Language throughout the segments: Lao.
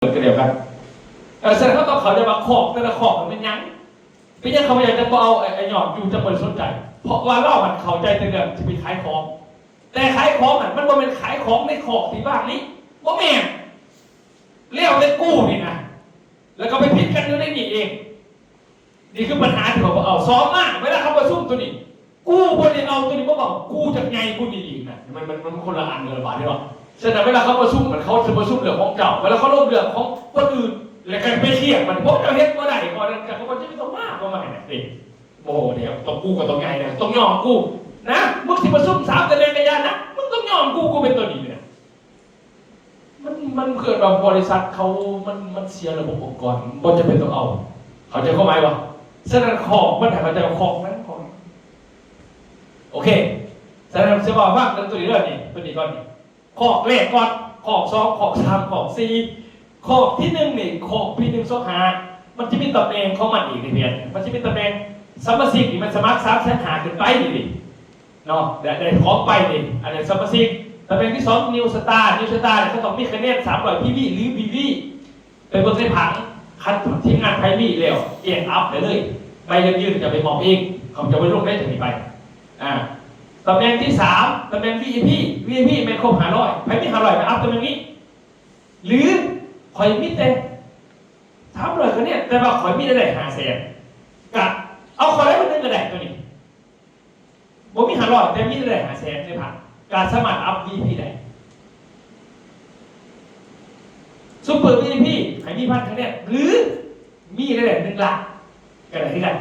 ກໍແລ້ວກັນ. ເອີ ສະນັ້ນເຮົາຕ້ອງເຂົ້າໃຈວ່າຄອກແຕ່ລະຄອກມັນແມ່ນຫຍັງ. ເປັນຫຍັງເຂົາເຈົ້າຈະບໍ່ເອົາໄອ້ ໄອ້ຍອດຢູ່ ຈະບໍ່ໄດ້ສົນໃຈ? ເພາະວ່າລາວມັນເຂົ້າໃຈແຕ່ເລື່ອງຊິໄປຂາຍຂອງ. ແຕ່ຂາຍຂອງນັ້ນ ມັນບໍ່ແມ່ນຂາຍຂອງໃນຄອກທີ່ວ່າງນີ້ ບໍ່ແມ່ນ. ແລ້ວແຕ່ກູນີ້ນະ ແລ້ວກໍໄປຜິດກັນຢູ່ໃນນີ້ເອງ. ນີ້ຄືບັນຫາທີ່ເຂົາບໍ່ເອົາ. ສອງມາ ເວລາເຂົາປະຊຸມໂຕນີ້ ກູບໍ່ໄດ້ເອົາໂຕນີ້ມາເວົ້າ, ກູຈັກໃຫຍ່ກວ່ານີ້ອີກນະ. ມັນ ມັນ ມັນຄົນລະອັນກັນລະບາດເດ້ເນາະ. ສະນັ້ນເວລາເຂົາປະຊຸມ ມັນ ເຂົາຊິປະຊຸມເລື່ອງຂອງເຈົ້າ, ເວລາເຂົາລົມເລື່ອງຂອງຄົນອື່ນ ແລ້ວກໍໄປທຽບ ມັນ ພວກເຈົ້າເຮັດບໍ່ໄດ້ ຂໍ້ນັ້ນ ເຂົາກໍຈະຕ້ອງມາ ກໍມາໃຫ້ນະ. ເດ້ ບໍ່ແລ້ວ ຕ້ອງ ກູກໍຕ້ອງໃຫຍ່ນະ ຕ້ອງຍອມກູນະ. ມຶງຊິປະຊຸມສາມຕຳແໜ່ງກໍຢ່ານະ, ມຶງຕ້ອງຍອມກູ ກູເປັນໂຕນີ້ນະ. ມັນ ມັນເກີດວ່າບໍລິສັດເຂົາ ມັນ ມັນເສຍລະບົບອົງກອນ ບໍ່ຈຳເປັນຕ້ອງເອົາ. ເຂົ້າໃຈຄວາມໝາຍບໍ່? ສະນັ້ນ ຄອກມັນ ໃຫ້ເຂົ້າໃຈວ່າຄອກນັ້ນ ຄອກນີ້ ໂອເຄ. ສະນັ້ນ ຊິເວົ້າຟັງເລື່ອງໂຕນີ້ເດີ ນີ້ ໂຕນີ້ກ່ອນນີ້. ຄອກແລກກ່ອນ ຄອກສອງ ຄອກສາມ ຄອກສີ່ ຄອກທີໜຶ່ງນີ້ ຄອກພີໜຶ່ງສອງຫ້າ ມັນຈະມີຕຳແໜ່ງຂອງມັນອີກໃນແຜນ. ມັນຈະມີຕຳແໜ່ງສະມາຊິກນີ້ ມັນສະໝັກສາມແສນຫ້າຂຶ້ນໄປນີ້ ເນາະ ໄດ້ ໄດ້ຂອງໄປນີ້ ອັນນີ້ສະມາຊິກ. ຕຳແໜ່ງທີສອງ New Star, New Star ນີ້ເຂົາຕ້ອງມີຄະແນນສາມຮ້ອຍ ພີວີ ຫຼື ວີວີ ໄປເບິ່ງໃນຜັງ. ຄັນທີມງານໃຜມີແລ້ວ ແຈ້ງອັບໄດ້ເລີຍ, ໃບຢັ້ງຢືນຈະໄປມອບເອງ, ເຂົາຈະໄປລົງໃນຕົວນີ້ໄປ. ອ່າ ຕຳແໜ່ງທີສາມ ຕຳແໜ່ງ ວີໄອພີ ວີໄອພີ ແມ່ນຄົບຫ້າຮ້ອຍ, ໃຜມີຫ້າຮ້ອຍ ໄປອັບຕຳແໜ່ງນີ້. ຫຼືຂ້ອຍມີແຕ່ສາມຮ້ອຍຄະແນນ ແຕ່ວ່າຂ້ອຍມີລາຍໄດ້ຫ້າແສນ ກະເອົາຂ້ອຍໄດ້ຄົນໜຶ່ງກໍໄດ້ ຕົວນີ້ ບໍ່ມີຫ້າຮ້ອຍ ແຕ່ມີລາຍໄດ້ຫ້າແສນໃນພັນ ກະສາມາດອັບ ວີໄອພີ ໄດ້. ຊຸບເປີ ວີໄອພີ ໃຫ້ມີພັນຄະແນນ ຫຼື ມີລາຍໄດ້ໜຶ່ງລ້ານ ກໍໄດ້ຄືກັນ.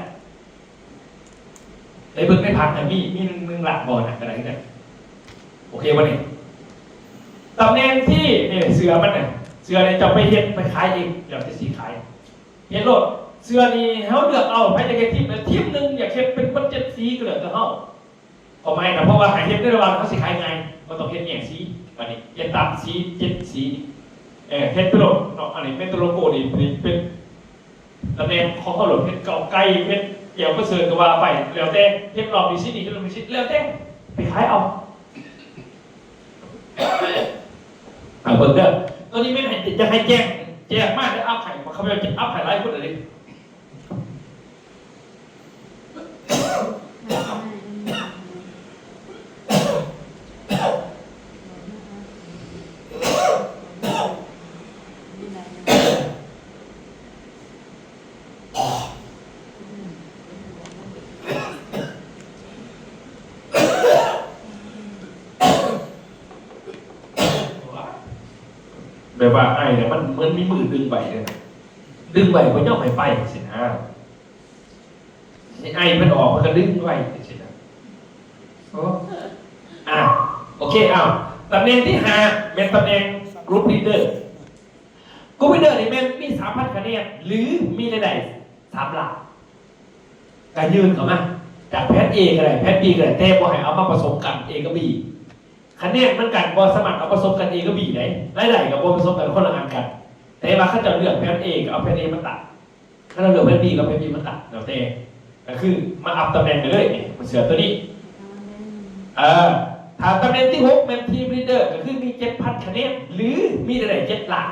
ໄປເບິ່ງໃນຜັງນະ ມີ ມີໜຶ່ງ ໜຶ່ງລ້ານບໍ່ນະ ກໍໄດ້ຄືກັນ. ໂອເຄບໍ່ນີ້? ຕຳແໜ່ງທີ່ ນີ້ ເສື້ອມັນນະ ເສື້ອນີ້ເຈົ້າໄປເຮັດ ໄປຂາຍເອງ ແລ້ວແຕ່ຊິຂາຍ. ເຮັດໂລດ ເສື້ອນີ້ເຮົາເລືອກເອົາ ໃຜຢາກເຮັດທີມໃດທີມໜຶ່ງ ຢາກເຮັດເປັນເບິດເຈັດສີກໍແລ້ວແຕ່ເຮົາ. ຄວາມໝາຍນະ ເພາະວ່າໃຫ້ເຮັດໃນລະຫວ່າງເຮົາຊິຂາຍງ່າຍ ບໍ່ຕ້ອງເຮັດແຍກສີ. ບັດນີ້ເຮັດຕາມສີ ເຈັດສີ ເອີ ເຮັດໄປໂລດເນາະ. ອັນນີ້ເປັນໂລໂກ້ນີ້ ເປັນຕຳແໜ່ງຂອງເຮົາໂລດ ເຮັດເຂົ້າໄກ່ ເຮັດແຈ່ວປະເສີດກໍວ່າໄປ ແລ້ວແຕ່. ເຮັດລອບນີ້ສີນີ້ ເຮັດລອບນີ້ສີ ແລ້ວແຕ່ ໄປຂາຍເອົາ. ອ່າ ເບິ່ງເດີ ໂຕນີ້ແມ່ນໃຫ້ ຢາກໃຫ້ແຈ້ງ ແຈ້ງມາ ໄດ້ອັບໃຫ້ ເຂົາເຈົ້າຈະອັບໃຫ້ຫຼາຍຄົນເລີຍ. ແບບວ່າໄອແລ້ວມັນເໝືອນມີມືດຶງໄວ້ເດ້ ດຶງໄວ້ບໍ່ຍອມໃຫ້ໄປຊີ້ນະ. ຊິໄອເພິ່ນອອກ ເພິ່ນກໍດຶງໄວ້ຈັ່ງຊີ້ນະ. ໂອ້ ອ່າ ໂອເຄ ເອົາ ຕຳແໜ່ງທີຫ້າ ແມ່ນຕຳແໜ່ງ Group Leader. Group Leader ນີ້ແມ່ນມີສາມພັນຄະແນນ ຫຼື ມີລາຍໄດ້ສາມລ້ານ ກໍຍື່ນເຂົ້າມາ ຈາກແຜນ A ກໍໄດ້ ແຜນ B ກໍໄດ້ ແຕ່ບໍ່ໃຫ້ເອົາມາປະສົມກັນ A ກັບ B. ຄະແນນມັນກັນບໍ່ສາມາດເອົາປະສົມກັນ A ກັບ B ໄດ້ ລາຍໄດ້ກໍບໍ່ປະສົມກັນ ຄົນລະອັນກັນ ແຕ່ວ່າເຂົາເຈົ້າເລືອກແຜນ A ກໍເອົາແຜນ A ມາຕັ້ງ ຄັນເຮົາເລືອກແຜນ B ກໍເອົາແຜນ B ມາຕັ້ງ ແລ້ວແຕ່ ກໍຄືມາອັບຕຳແໜ່ງໄປເລີຍ ນີ້ ເສື້ອໂຕນີ້. ເອີ ຖ້າຕຳແໜ່ງທີຫົກ ແມ່ນ Team Leader ກໍຄືມີເຈັດພັນຄະແນນ ຫຼື ມີລາຍໄດ້ເຈັດລ້ານ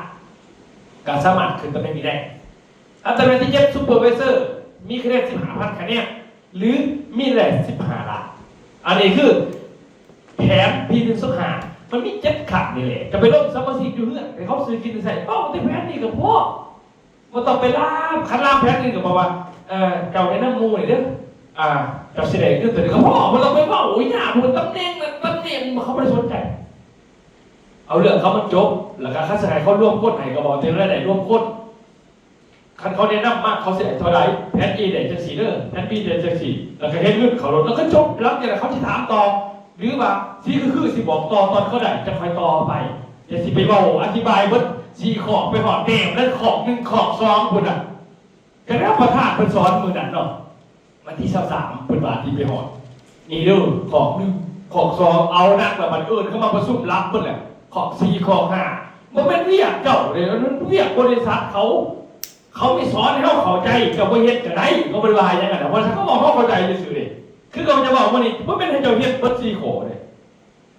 ກໍສາມາດຂຶ້ນຕຳແໜ່ງນີ້ໄດ້. ອັນຕຳແໜ່ງທີເຈັດ Supervisor ມີຄະແນນສິບຫ້າພັນຄະແນນ ຫຼື ມີລາຍໄດ້ສິບຫ້າລ້ານ. ອັນນີ້ຄືແຜນ ພີໜຶ່ງສອງຫ້າ ມັນມີເຈັດຂັ້ນນີ້ແຫຼະ ຈະໄປລົງສະມາຊິກຢູ່ເຮືອນ ໃຫ້ເຂົາຊື້ກິນໃຊ້ ເວົ້າແຕ່ແຜນນີ້ກໍພໍ ບໍ່ຕ້ອງໄປລາມ. ຄັນລາມແຜນອື່ນກໍບອກວ່າ ເອີ ເຈົ້າແນະນຳໝູ່ນີ້ເດີ ອ່າ ເຈົ້າຊິໄດ້ເງິນຕົວນີ້ກໍພໍ ບໍ່ຕ້ອງໄປເວົ້າຍາກ. ຕຳແໜ່ງນັ້ນຕຳແໜ່ງ ເຂົາບໍ່ໄດ້ສົນໃຈ ເອົາເລື່ອງເຂົາມັນຈົບ ແລ້ວກໍຄັນຊິໃຫ້ເຂົາລວມຄົນໃຫ້ ກໍບອກແຕ່ລາຍໄດ້ລວມຄົນ. ຄັນເຂົາແນະນຳມາ ເຂົາຊິໄດ້ເທົ່າໃດ ແຜນ A ໄດ້ຈັ່ງຊີ້ເດີ ແຜນ B ໄດ້ຈັ່ງຊີ້ ແລ້ວກໍເຮັດເງິນເຂົ້າໂລດ ແລ້ວກໍຈົບ. ຫຼັງຈາກນັ້ນເຂົາຊິຖາມຕໍ່ ຫຼືວ່າຊິຄື ຄືຊິບອກຕໍ່ ຕອນເຂົາໄດ້ຈັ່ງຄ່ອຍຕໍ່ໄປ. ຢ່າຊິໄປເວົ້າອະທິບາຍເບິດສີ່ຂໍ້ ໄປຮອດແຕ້ມແລ້ວ ຄອກໜຶ່ງ ຄອກສອງພຸ້ນນະ. ກະແລ້ວປະທານເພິ່ນສອນມື້ນັ້ນເນາະ ວັນທີຊາວສາມ ເພິ່ນວ່າທີ່ໄປຮອດ ນີ້ເດີ ຄອກໜຶ່ງ ຄອກສອງ ເອົາໜັກລະ ບັດເອີ້ນເຂົາມາປະຊຸມຫຼັບເບິດແຫຼະ ຄອກສີ່ ຄອກຫ້າ. ບໍ່ແມ່ນວຽກເຈົ້າເດ້ ມັນວຽກບໍລິສັດເຂົາ ເຂົາມີສອນໃຫ້ເຮົາເຂົ້າໃຈ ເຈົ້າບໍ່ເຮັດກໍໄດ້ ເຂົາບໍ່ໄດ້ວ່າຫຍັງຫັ້ນນະ ເພາະວ່າເຂົາບອກເຮົາເຂົ້າໃຈຊື່ໆເດ້. ຄືເຂົາຈະເວົ້າມື້ນີ້ ບໍ່ແມ່ນໃຫ້ເຈົ້າເຮັດເບິດສີ່ຂໍ້ເດ້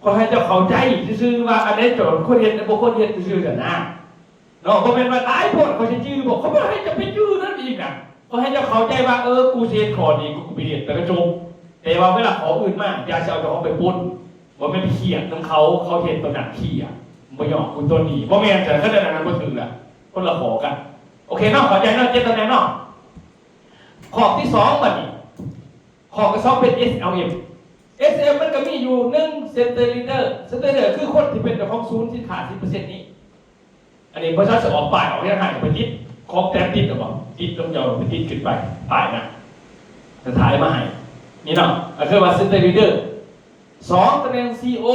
ຂໍໃຫ້ເຈົ້າເຂົ້າໃຈຊື່ໆວ່າ ອັນໃດເຈົ້າຄວນເຮັດ ແລະ ບໍ່ຄວນເຮັດຊື່ໆຫັ້ນນະ. ເນາະ ບໍ່ແມ່ນວ່າຫຼາຍໂພດຂ້ອຍຊິຈື່ບໍ່ ຂ້ອຍບໍ່ໃຫ້ເຈົ້າໄປຈື່ນຳອີກນະ ຂ້ອຍໃຫ້ເຈົ້າເຂົ້າໃຈວ່າ ເອີ ກູຊິເຮັດຂໍ້ນີ້ ກູ ກູໄປເຮັດ ແລ້ວກໍຈົບ. ແຕ່ວ່າເວລາຂໍອື່ນມາ ຢ່າຊິເອົາເຈົ້າຂອງໄປປົນ ບໍ່ແມ່ນໄປຄຽດນຳເຂົາ ເຂົາເຮັດໂຕນັ້ນເຄຍ ບໍ່ຍອມກູໂຕນີ້ ບໍ່ແມ່ນ ຄັນແນວນັ້ນບໍ່ຖືກລະ ຄົນລະຂໍ້ກັນ. ໂອເຄເນາະ ເຂົ້າໃຈເນາະ ເຈັດຕຳແໜ່ງເນາະ. ຂໍ້ທີສອງ ບັດນີ້ ຂໍ້ທີສອງເປັນ ເອສແອລເອັມ ເອສແອລເອັມ ມັນກໍມີຢູ່ ໜຶ່ງ Center Leader Center Leader ຄືຄົນທີ່ເປັນເຈົ້າຂອງສູນສິນຄ້າ ສິບເປີເຊັນນີ້ ອັນນີ້ບໍລິສັດຊິອອກປ້າຍອອກຫຍັງໃຫ້ ໄປຕິດຂອງແຕ້ມຕິດແລ້ວບໍ່ ຕິດຂອງເຈົ້າໄປຕິດຂຶ້ນໄປ ປ້າຍນະ ແລ້ວຖ່າຍມາໃຫ້ ນີ້ເນາະ ກໍຄືວ່າ Center Leader. ສອງ ຕຳແໜ່ງ ຊີອີໂອ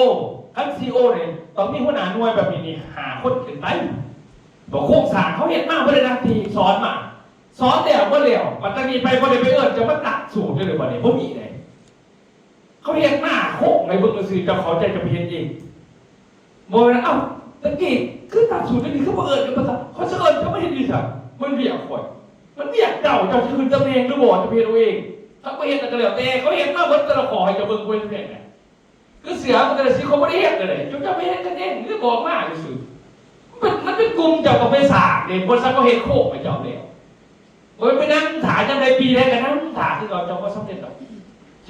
ຄັນ ຊີອີໂອ ນີ້ຕ້ອງມີຫົວໜ້າໜ່ວຍແບບນີ້ນີ້ ຫ້າຄົນຂຶ້ນໄປ ບໍ່ໂຄງສ້າງເຂົາເຮັດມາເບິດແລ້ວນະ ທີ່ສອນມາ ສອນແລ້ວເບິດແລ້ວ ບັດຕານີ້ໄປບໍ່ໄດ້ໄປເອີ້ນເຈົ້າມາຕັດສູດເດີ ບັດນີ້ບໍ່ມີເດ້. ເຂົາເຮັດມາໂຄງໃຫ້ເບິ່ງຊື່ໆ ເຈົ້າເຂົ້າໃຈເຈົ້າໄປເຮັດເອງ. ບໍ່ແມ່ນ ເອົ້າ ຕະກີ້ຄືຕັດສູດ ດຽວນີ້ຄືບໍ່ເອີ້ນກັນມາຕັດ ຂ້ອຍຊິເອີ້ນເຈົ້າມາເຮັດອີ່ຫຍັງ ມັນວຽກຂ້ອຍ ມັນວຽກເຈົ້າ ເຈົ້າຊິຂຶ້ນຕຳແໜ່ງຫຼືບໍ່ ເຈົ້າໄປເຮັດເອົາເອງ. ຄັນບໍ່ເຮັດກໍແລ້ວແຕ່ ເຂົາເຮັດມາເບິດແຕ່ລະຂໍ້ ໃຫ້ເຈົ້າເບິ່ງ ບໍ່ເຮັດວຽກນະ ຄືເສືອມັນແຕ່ລະສີ ເຂົາບໍ່ໄດ້ເຮັດເລີຍ ເຈົ້າໄປເຮັດກັນເອງ ຫຼືບອກມາຊື່ໆ. ມັນເປັນ ມັນເປັນກຸ່ມ ເຈົ້າກໍໄປສ້າງເດ້ ບໍລິສັດເຂົາເຮັດໂຄງໃຫ້ເຈົ້າແລ້ວ. ບໍ່ໄດ້ໄປນັ່ງຖ້າ ຍາມໃດປີໃດກໍນັ່ງຖ້າຄືເກົ່າ ເຈົ້າບໍ່ສຳເລັດດອກ.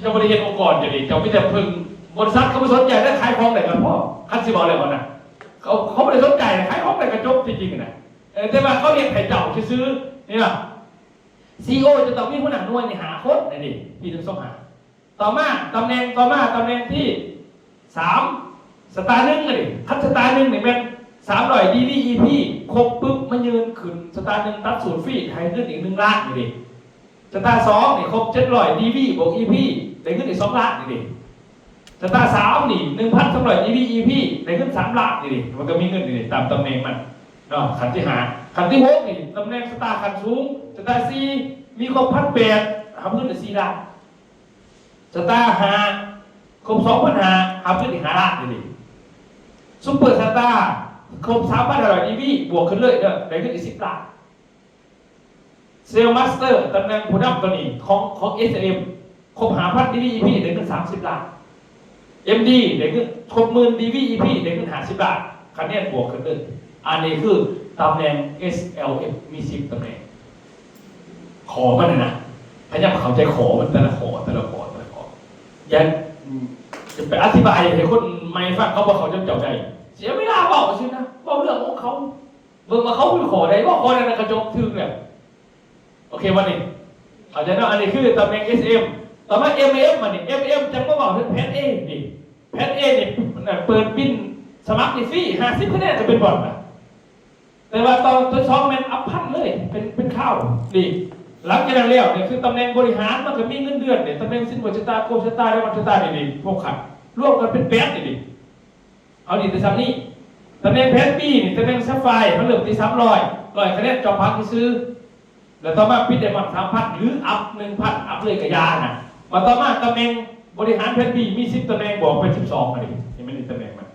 ເຈົ້າບໍ່ໄດ້ເຮັດອົງກອນເຈົ້າເດ້ ເຈົ້າມີແຕ່ເພິ່ງບໍລິສັດ ເຂົາບໍ່ສົນໃຈ ແຕ່ຂາຍຂອງໄດ້ກໍພໍ. ຄັນຊິເວົ້າແລ້ວນະ ເຂົາ ເຂົາບໍ່ໄດ້ສົນໃຈ ຂາຍຂອງໄດ້ກໍຈົບ ທີ່ຈິງນະ ເອີ ແຕ່ວ່າເຂົາເຮັດໃຫ້ເຈົ້າຊື່ໆ ນີ້ນະ. ຊີອີໂອ ຈະຕ້ອງມີຫົວໜ້າໜ່ວຍນີ້ ຫ້າຄົນ ນີ້ ປີໜຶ່ງສອງຫ້າ. ຕໍ່ມາ ຕຳແໜ່ງ ຕໍ່ມາ ຕຳແໜ່ງທີສາມ ສະຕາໜຶ່ງນີ້ ຄັນສະຕາໜຶ່ງນີ້ແມ່ນ ສາມຮ້ອຍ ດີວີ ອີພີ ຄົບປຶບ ມາຍື່ນຂຶ້ນ ສະຕາໜຶ່ງ ຕັດສູດຟຣີ ໃຫ້ເງິນອີກ ໜຶ່ງລ້ານນີ້ເດ້. ສະຕາສອງນີ້ ຄົບ ເຈັດຮ້ອຍ ດີວີ ບວກ ອີພີ ໄດ້ເງິນອີກ ສອງລ້ານນີ້ເດ້. ສະຕາສາມນີ້ ໜຶ່ງພັນສອງຮ້ອຍ ດີວີ ອີພີ ໄດ້ເງິນ ສາມລ້ານນີ້ເດ້. ມັນກໍມີເງິນນີ້ເດ້ ຕາມຕຳແໜ່ງມັນເນາະ. ຂັ້ນທີຫ້າ ຂັ້ນທີຫົກນີ້ ຕຳແໜ່ງສະຕາຂັ້ນສູງ ສະຕາສີ່ ມີຄົບ ພັນແປດ ຮັບເງິນໄດ້ ສີ່ລ້ານ. ສະຕາຫ້າ ຄົບ ສອງພັນຫ້າ ຮັບເງິນອີກ ຫ້າລ້ານນີ້ເດ້. ຊຸບເປີສະຕາ ຄົບ ສາມພັນຫ້າຮ້ອຍ ດີວີ ບວກຂຶ້ນເລີຍເດີ ໄດ້ເງິນອີກ ສິບລ້ານ. ເຊວມາສເຕີ ຕຳແໜ່ງຜູ້ນຳໂຕນີ້ ຂອງ ຂອງ ເອສແອລເອັມ ຄົບ ຫ້າພັນ ດີວີ ອີພີ ໄດ້ເງິນ ສາມສິບລ້ານ. ເອັມດີ ໄດ້ເງິນ ຄົບ ໝື່ນ ດີວີ ອີພີ ໄດ້ເງິນ ຫ້າສິບລ້ານ ຄະແນນບວກຂຶ້ນເລີຍ. ອັນນີ້ຄືຕຳແໜ່ງ ເອສແອລເອັມ ມີ ສິບຕຳແໜ່ງ. ຂໍ້ມັນນະ ພະຍາຍາມເຂົ້າໃຈຂໍ້ມັນ ແຕ່ລະຂໍ້ ແຕ່ລະຂໍ້ ແຕ່ລະຂໍ້. ຢ່າ ຈະໄປອະທິບາຍໃຫ້ຄົນໃໝ່ຟັງ ເຂົາບໍ່ເຂົ້າໃຈເຈົ້າໄດ້ ເສຍເວລາເວົ້າຊື່ນະ ເວົ້າເລື່ອງຂອງເຂົາ. ເບິ່ງວ່າເຂົາມີຂໍ້ໃດບໍ່ ຂໍ້ນັ້ນກໍຈົບ ຖືກແລ້ວ. ໂອເຄບໍ່ນີ້ ເຂົ້າໃຈເນາະ. ອັນນີ້ຄືຕຳແໜ່ງ ເອສເອັມ. ຕໍ່ມາ ເອັມເອັມ ບັດນີ້ ເອັມເອັມ ຈັ່ງມາເວົ້າເຖິງແພດເອນີ້. ແພດເອນີ້ ເປີດບິນສະໝັກນີ້ຟຣີ ຫ້າສິບຄະແນນກໍເປັນບ່ອນນະ. ແຕ່ວ່າຕອນທີສອງແມ່ນອັບພັນເລີຍ ເປັນ ເປັນຄາວນີ້. ຫຼັງຈາກນັ້ນແລ້ວນີ້ຄືຕຳແໜ່ງບໍລິຫານ ມັນກໍມີເງິນເດືອນນີ້ ຕຳແໜ່ງ Silver Star Gold Star Diamond Star ນີ້ ນີ້ ພວກຂັດ ລວມກັນເປັນແປດນີ້. ເອົານີ້ແຕ່ຊ່ຳນີ້. ຕຳແໜ່ງແພດບີນີ້ ຕຳແໜ່ງ Sapphire ມັນເລີ່ມທີ່ສາມຮ້ອຍ ຮ້ອຍຄະແນນ ເຈົ້າຜ່ານຊື່ໆ. ແລ້ວຕໍ່ມາປິດໄດ້ມາດ ສາມພັນ ຫຼື ອັບ ໜຶ່ງພັນ ອັບເລີຍກະຢ່ານະ. ມາຕໍ່ມາຕຳແໜ່ງບໍລິຫານແພດບີ ມີ ສິບຕຳແໜ່ງ ບວກເປັນ ສິບສອງ ອັນນີ້ ນີ້ແມ່ນຕຳແໜ່ງມັນ.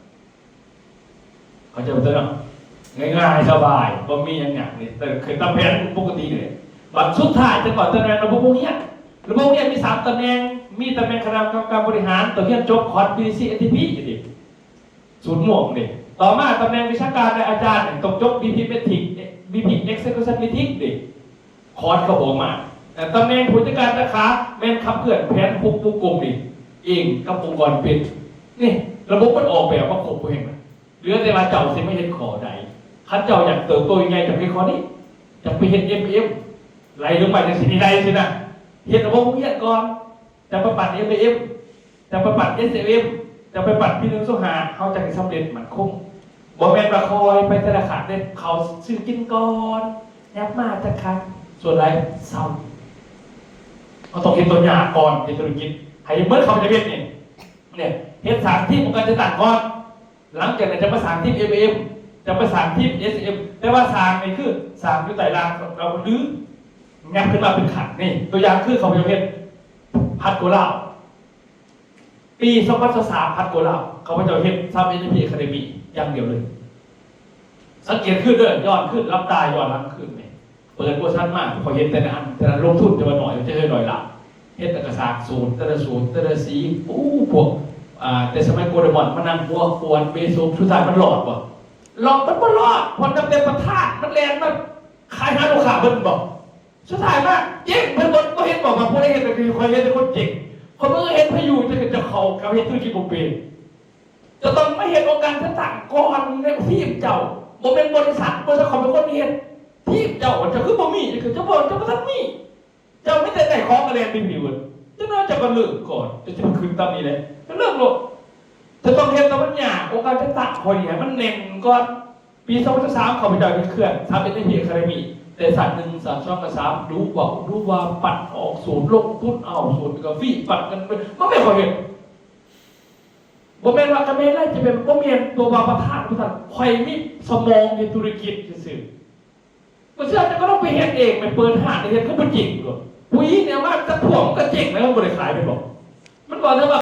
ເຂົ້າໃຈບໍ່ເນາະ? ງ່າຍໆ ສະບາຍ ບໍ່ມີຫຍັງຍາກເລີຍ ແຕ່ຄືຕາມແຜນປົກກະຕິເລີຍ. ບັດສຸດທ້າຍຈະເຂົ້າຕຳແໜ່ງລະບົບໂຮງຮຽນ. ລະບົບໂຮງຮຽນມີ ສາມ ຕຳແໜ່ງ ມີຕຳແໜ່ງຄະນະກຳກັບການບໍລິຫານ ຕ້ອງຮຽນຈົບຄອສ ບີທີຊີ ເອສທີພີ ຢູ່ເດ ສູດມ່ວງເດ. ຕໍ່ມາຕຳແໜ່ງວິຊາການ ແລະ ອາຈານ ຕ້ອງຈົບ ບີພີ ແມັດຣິກ ບີພີ ເອັກເຊຄິວຊັນ ແມັດຣິກ ເດ. ຄອດເຂົາບອກມາ ແຕ່ຕຳແໜ່ງຜູ້ຈັດການສາຂາແມ່ນຂັບເຄື່ອນແຜນຫົກວົງກົມນີ້ເອງກັບອົງກອນເປັນ. ນີ້ລະບົບມັນອອກແບບມາຄົບເບິດແລ້ວ ເຫຼືອແຕ່ວ່າເຈົ້າຊິມາເຮັດຂໍ້ໃດ. ຄັນເຈົ້າຢາກເຕີບໂຕໃຫຍ່ ເຈົ້າເຮັດຂໍ້ນີ້ ເຈົ້າໄປເຮັດເອັມເອັມ ໄລ່ລົງມາຈັ່ງຊີ້ນີ້ໄດ້ຊີ້ນະ. ເຮັດລະບົບໂຮງຮຽນກ່ອນ ຈັ່ງໄປປັນເອັມເອັມ ຈັ່ງໄປປັນເອສເອັມ ຈັ່ງໄປປັນປີໜຶ່ງສອງຫ້າ ເຮົາຈັ່ງຊິສຳເລັດໝັ້ນຄົງ. ບໍ່ແມ່ນວ່າຄ່ອຍໄປທະນາຄານເດ້ ເຂົາຊື້ກິນກ່ອນ ຍັບມາຈັກຄັ້ງ ສ່ວນຫຼາຍເຊົາ. ເຮົາຕ້ອງເຮັດຕົວຢ່າງກ່ອນ ເຮັດທຸລະກິດ ໃຫ້ເໝິດເຂົາຈະເຮັດນີ້ ນີ້ ເຮັດສ້າງທີມຂອງການຈັດຕັ້ງກ່ອນ ຫຼັງຈາກນັ້ນຈະມາສ້າງທີມເອັມເອັມ ຈະມາສ້າງທີມເອສເອັມ. ແຕ່ວ່າສ້າງນີ້ຄືສ້າງຢູ່ໃຕ້ລ່າງ ເຮົາລືມ ຍັບຂຶ້ນມາເປັນຂັ້ນ. ນີ້ຕົວຢ່າງຄືເຂົາເຈົ້າເຮັດ ພັດໂກລາວ ປີສອງພັນຊາວສາມ ພັດໂກລາວ ເຂົາເຈົ້າເຮັດ Sub N L P Academy ຢ່າງດຽວເລີຍ. ສັງເກດຄືນເດີ ຍ້ອນຄືນ ຫຼັບຕາຍ້ອນຫຼັງຄືນນີ້ ເປີດບໍລິສັດມາ ຂ້ອຍເຫັນແຕ່ໃນອັນ ແຕ່ລະລົງທຶນແຕ່ວ່າໜ້ອຍ ເຈັກຮ້ອຍລ້ານ ເຮັດແລ້ວກໍສ້າງສູນ ແຕ່ລະສູນ ແຕ່ລະສີ ໂອ້ ພວກ ອ່າ ແຕ່ສະໄໝໂກລເດມອນ ມານັ່ງຫົວຂວນເບສົມ ສຸດທ້າຍມັນລອດບໍ່? ລອງມັນບໍ່ລອດ ເພາະນັບແຕ່ປະທານມັນແລ່ນມາຂາຍຫາລູກຄ້າເບິດບໍ່? ສຸດທ້າຍມາເຈັງເບິດ. ບໍ່ເຫັນບໍ່ວ່າຜູ້ໃດເຮັດກໍຄືຂ້ອຍເຫັນແຕ່ຄົນເຈັງ. ຂ້ອຍບໍ່ເຫັນໃຜຢູ່ ຈະເຮັດ ເຈົ້າເຂົາເຈົ້າເຮັດທຸລະກິດບໍ່ເປັນ. ຈະຕ້ອງມາເຮັດອົງການຈັດຕັ້ງກ່ອນໃນທີມເຈົ້າ. ບໍ່ແມ່ນບໍລິສັດ ບໍລິສັດເຂົາເປັນຄົນເຮັດ. ທີມເຈົ້າ ເຈົ້າຄືບໍ່ມີ ເຈົ້າຄືເຈົ້າບໍ່ ເຈົ້າບໍ່ທັນມີ. ເຈົ້າມີແຕ່ໄດ້ຂອງກໍແລ່ນໄປພີ້ເບິດ. ຈັກໜ້ອຍເຈົ້າກໍເລີກກ່ອນ. ເຈົ້າຊິມາຂຶ້ນຕາມນີ້ແຫຼະ. ເຈົ້າເລີກໂລດ. ເຈົ້າຕ້ອງເຮັດໃຫ້ມັນຍາກ. ອົງການຈັດຕັ້ງຂ້ອຍນີ້ໃຫ້ມັນແໜ້ນກ່ອນ. ປີສອງພັນຊາວສາມ ຂ້າພະເຈົ້າເຮັດເຄື່ອງ ສາມເອັດ ໃນພີ້ Academy ແຕ່ຊັ້ນໜຶ່ງ ຊັ້ນສອງ ຊັ້ນສາມ ດຸເວົ້າ ດຸວ່າ ປັນອອກສູນ ລົງທຶນເອົາສູນ ກາຟຣີ ປັນເງິນ ມັນແມ່ນຂ້ອຍເຮັດ. ບໍ່ແມ່ນວ່າກະແມ່ນແລ້ວຈະແມ່ນ ບໍ່ແມ່ນຕົວວ່າປະທານ ປະທານ ຂ້ອຍມີສະໝອງເຮັດທຸລະກິດຊື່ໆ. ບໍ່ເຊື່ອເຈົ້າກໍລອງໄປເຮັດເອງ ໄປເປີດຮ້ານ ໄປເຮັດຄືບໍ່ເຈັງໂລດ. ຜູ້ອີ່ນີ້ມາຈັກພວກມັນກໍເຈັງແລ້ວ ມັນບໍ່ໄດ້ຂາຍແມ່ນບໍ່? ມັນບໍ່ໄດ້ວ່າ